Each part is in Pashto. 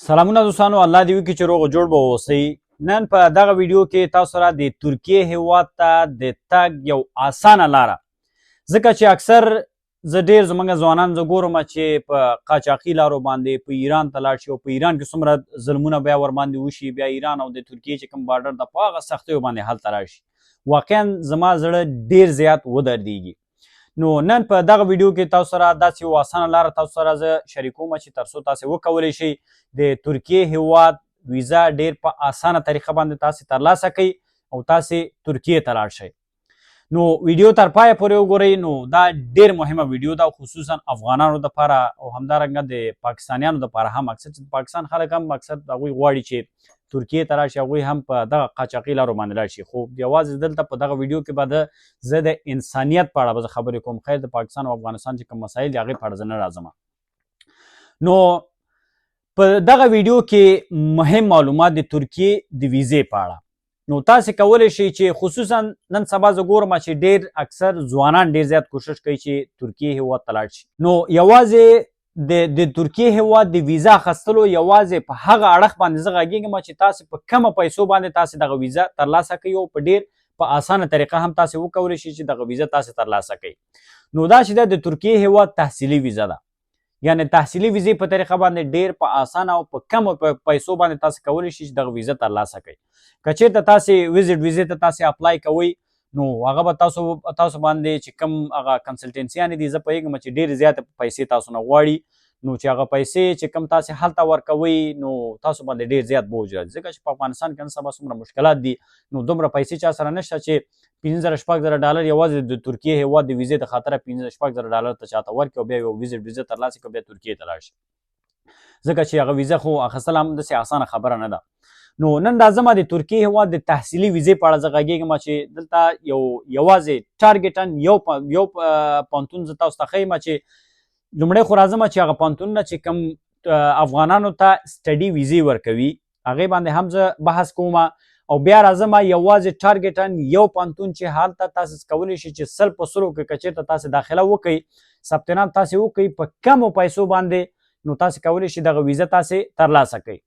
سلامونه دوستانو، الله دې وکړي چې روغ جوړ به اوسئ. نن په دغه ویډیو کې تاسو سره د ترکیې هیواد ته د تګ یو اسانه لاره، ځکه چې اکثر زه ډیر زمونږ ځوانان زه ګورم چې په قاچاقي لارو باندې په ایران ته لاړ شي او په ایران کې څومره ظلمونه بیا ورباندې وشي، بیا ایران او د ترکیې چې کوم بارډر ده په هغه سختیو باندې هلته راشي. واقعا زما زړه ډیر زیات ودردیږي. نو نن په دغه ویډیو کې تاسو سره داسې یو اسانه لاره تاسو سره زه شریکوم چې ترڅو تاسو وکولی شئ د ترکیې هیواد ویزا ډیر په اسانه طریقه باندې تاسو ترلاسه کړئ او تاسو ترکیې ته لاړ شئ. نو ویډیو تر پایه پورې وګورئ. نو دا ډیر مهمه ویډیو ده، خصوصا افغانانو لپاره او همدارنګه د پاکستانیانو لپاره هم. اکثر چې پاکستان خلک هم اکثر هغوی غواړي چې ترکیې ته راشي، هغوی هم په دغه قاچاقي لارو باندې لاړ شي. خو یوازې دلته په دغه ویډیو کې به د زه د انسانیت په اړه به زه خبرې کوم. خیر، د پاکستان او افغانستان چې کوم مسایل دي هغې په اړه زه نه راځم. نو په دغه ویډیو کې مهم معلومات د ترکیې د ویزې په اړه. نو تاسو کولی شئ چې خصوصا نن سبا زه ګورم چې ډیر اکثر ځوانان ډیر زیات کوشش کوي چې ترکیې هیواد ته لاړ شي. نو یوازې د ترکیې هیواد د ویزا اخیستلو یوازې په هغه اړخ باندې زه غږېږم چې تاسو په کمه پیسو باندې تاسو دغه ویزا ترلاسه کوئ او په ډیر په اسانه طریقه هم تاسو وکولی شئ چې دغه ویزا تاسو ترلاسه کړئ. نو دا چې د ترکیې هیواد تحصیلي ویزا ده، یعنی تحصیلي ویزې په طریقه باندې ډیر په اسانه او په کمو پیسو باندې تاسو کولی شئ چې دغه ویزا ترلاسه کړئ. که چېرته تاسو visit ویزې ته تاسو apply کوئ، نو هغه به تاسو باندې چې کوم هغه کنسلټنسیانې دي، زه پوهېږم چې ډېرې زیاتې پیسې تاسو نه غواړي. نو چې هغه پیسې چې کوم تاسو هلته ورکوئ، نو تاسو باندې ډېر زیات بوج راځي، ځکه چې په افغانستان کې نن سبا څومره مشکلات دي. نو دومره پیسې چا سره نشته چې 5000 6000 ډالر یوازې د ترکیې هیواد د ویزې د خاطره 5000 6000 ډالر ته چاته ورکړي او بیا یو visit ویزه ترلاسه کړي او بیا ترکیې ته لاړ شي، ځکه چې هغه ویزه خو اخیستل هم داسې اسانه خبره نه ده. نو نن راځم د ترکیې هیواد د تحصیلي ویزې په اړه زه غږېږم چې دلته یو یوازې ټارګټن یو پوهنتون زه تاسو ته ښیم چې لومړی خو راځم چې هغه پوهنتونونه چې کوم افغانانو ته study ویزې ورکوي، هغې باندې هم زه بحث کوم او بیا راځم یوازې ټارګټن یو پوهنتون چې هلته تاسو کولی شئ چې 100 په 100 کې که چېرته تاسو داخله وکړئ، ثبت نام تاسو وکړئ په کمو پیسو باندې، نو تاسو کولی شئ دغه ویزه تاسو ترلاسه کړئ.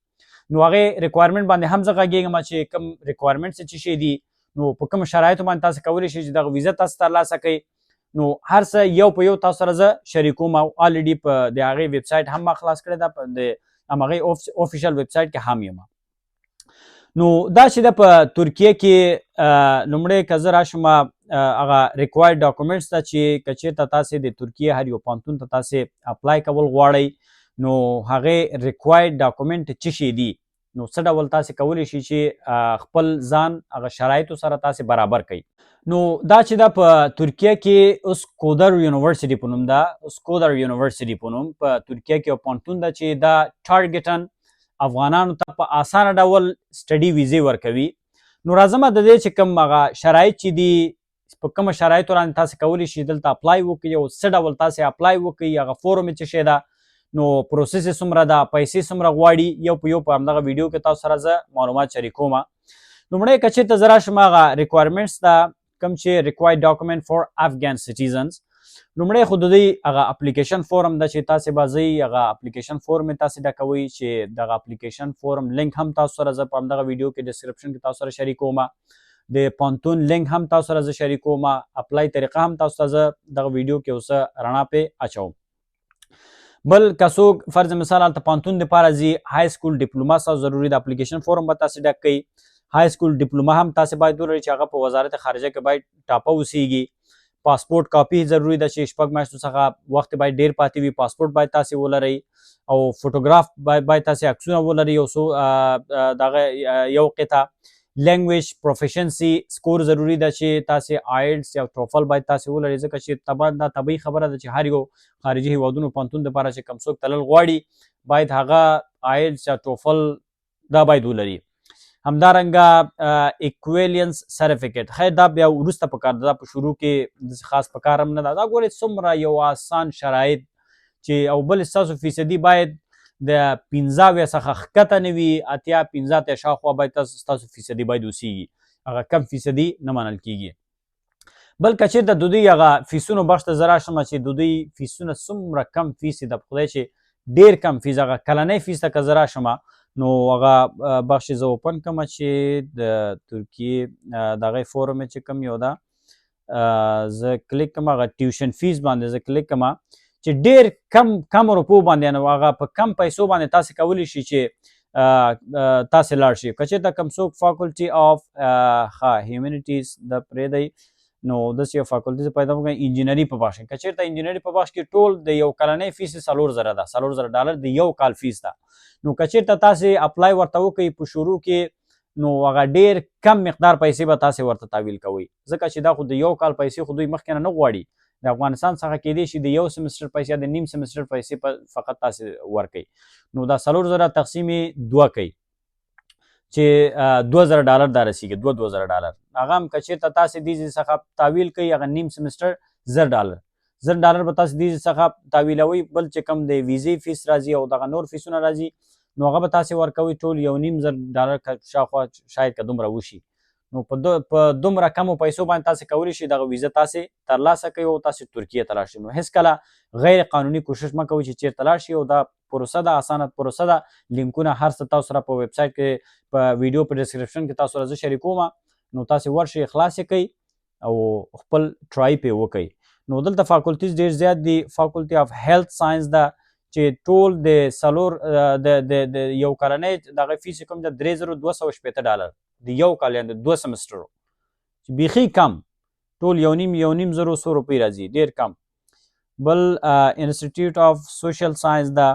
نو هغه requirement باندې هم زه غږېږم چې کوم requirement څه شي دي، نو په کوم شرایطو باندې تاسو کولی شئ چې دغه ویزه تاسو ترلاسه کړئ. نو هر څه یو په یو تاسو سره زه شریکوم او already په د هغې ویب سایټ هم ما خلاص کړی ده، په د همغې official website کې هم یم. نو دا چې د په ترکیه کې لومړی که زه راشم هغه required documents ته چې که چېرته تاسې د ترکیې هر یو پوهنتون ته تاسې apply کول غواړئ، نو هغې required document څه شی دي، نو څه ډول تاسې کولی شئ چې خپل ځان هغه شرایطو سره تاسې برابر کړئ. نو دا چې دا په ترکیه کې اسکودر university په نوم ده، اسکودر university په نوم په ترکیه کې یو پوهنتون ده چې دا ټارګټن افغانانو ته په اسانه ډول study ویزې ورکوي. نو راځم د دې چې کوم هغه شرایط چې دي، په کوم شرایطو باندې تاسو کولی شئ دلته apply وکړئ او څه ډول تاسو apply وکړئ، هغه فورم چې شی ده، نو process یې څومره ده، پیسې څومره غواړي، یو په یو په همدغه ویډیو کې تاسو سره زه معلومات شریکوم. لومړی که چېرته زه راشم هغه requirements ته، کوم چې required document for Afghan citizens، لومړی خو د دوی هغه application form ده چې تاسو به ځئ، هغه application form تاسو ډکوئ چې دغه application form link هم تاسو سره زه په همدغه ویډیو کې description کې تاسو سره شریکوم، د پوهنتون لینک هم تاسو سره زه شریکوم، apply طریقه هم تاسو ته زه دغه ویډیو کې اوس رڼا پې اچوم. بل که څوک فرض مثال هلته پوهنتون دپاره ځي، high school diploma ستاسو ضروري ده. Application form به تاسې ډک کړئ، high school diploma هم تاسې باید ولرئ چې هغه په وزارت خارجه کې باید ټاپه اوسیږي. پاسپورت کاپي ضروري ده چې 6 میاشتو څخه وخت باید ډیر پاتې وي، پاسپورت باید تاسې ولرئ او فوټوګراف باید تاسې عکسونه ولرئ یو څو دغه یو قطعه. Language proficiency score ضروري ده چې تاسې آیلټس یا ټوفل باید تاسې ولرئ، ځکه چې طبعا دا طبیعي خبره ده چې هر یو خارجي هیوادونو پوهنتون دپاره چې کوم څوک تلل غواړي، باید هغه آیلټس یا ټوفل دا باید ولري. همدارنګه equivalence certificate، خیر دا بیا وروسته په کار ده، دا په شروع کې داسې خاص په کار هم نه ده. دا ګورئ څومره یو آسان شرایط چې او بل ستاسو فیصدي باید د 75 څخه ښکته نه وي، 80 85 شاوخوا باید ستاسو فیصدي باید اوسیږي، هغه کم فیصدي نه منل کیږي. بل که چېرته د دوی هغه فیسونو بخش ته زه راشم چې د دوی فیسونه څومره کم فیس د خدای چې ډیر کم فیس، هغه کلنۍ فیس ته که زه راشم، نو هغه بخش زه open کوم چې د ترکیې دغه فورم چې کوم یو ده، زه کلیک کوم، هغه tuition fees باندې زه کلیک کوم چې ډیر کم کم روپو باندې، نو هغه په کم پیسو باندې تاسو کولی شئ چې تاسو لاړ شئ. که چېرته کوم څوک faculty of ښه humanities د پرېږدئ، نو داسې یو faculty زه پیدا وکړم، انجینری په بخش کې. که چېرته انجینری په بخش کې ټول د یو کلنۍ فیس 4000 ده، 4000 ډالر د یو کال فیس ده. نو که چېرته تاسو apply ورته وکړئ په شروع کې، نو هغه ډیر کم مقدار پیسې به تاسو ورته تحویل کوئ، ځکه چې دا خو د یو کال پیسې خو دوی مخکې نه غواړي. د افغانستان څخه کېدای شي د یو سمستر پیسې یا د نیم سمستر پیسې فقط تاسو ورکړئ. نو دا 4000 تقسیم دوه کوي چې 2000 ډالر دا رسیږي، دوه 2000 ډالر. هغه هم که چېرته تاسو دې ځای څخه تحویل کوئ، هغه نیم سمستر 1000 ډالر، 1000 ډالر به تاسو دې ځای څخه تحویلوئ. بل چې کوم د ویزې فیس راځي او دغه نور فیسونه راځي، نو هغه به تاسو ورکوئ. ټول 1500 ډالر شاوخوا شاید که دومره وشي. نو په دومره کمو پیسو باندې تاسو کولی شئ دغه ویزه تاسو ترلاسه کړئ او تاسو ترکیې ته لاړ شئ. نو هیڅکله غیر قانوني کوشش مه کوئ چې چیرته لاړ شئ. او دا پروسه ده، اسانه پروسه ده. لینکونه هر څه تاسو سره په ویب سایټ کې، په ویډیو په description کې تاسو سره زه شریکوم. نو تاسو ورشئ، خلاص یې کړئ او خپل try پې وکړئ. نو دلته faculties ډیر زیات دي. faculty of health science ده چې ټول د څلور د د د یو کلنۍ دغه فیس کوم ده 3260 ډالر د یو کال، یعنی د دوه سمسترو، چې بیخي کم، ټول یو نیم یو نیم زرو څو روپۍ راځي، ډیر کم. بل institute of social science ده.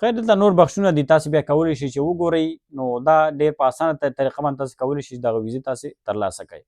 خیر، دلته نور بخشونه دي، تاسو بیا کولی شئ چې وګورئ. نو دا ډیر په اسانه طریقه باندې تاسو کولی شئ دغه ویزه تاسو ترلاسه کړئ.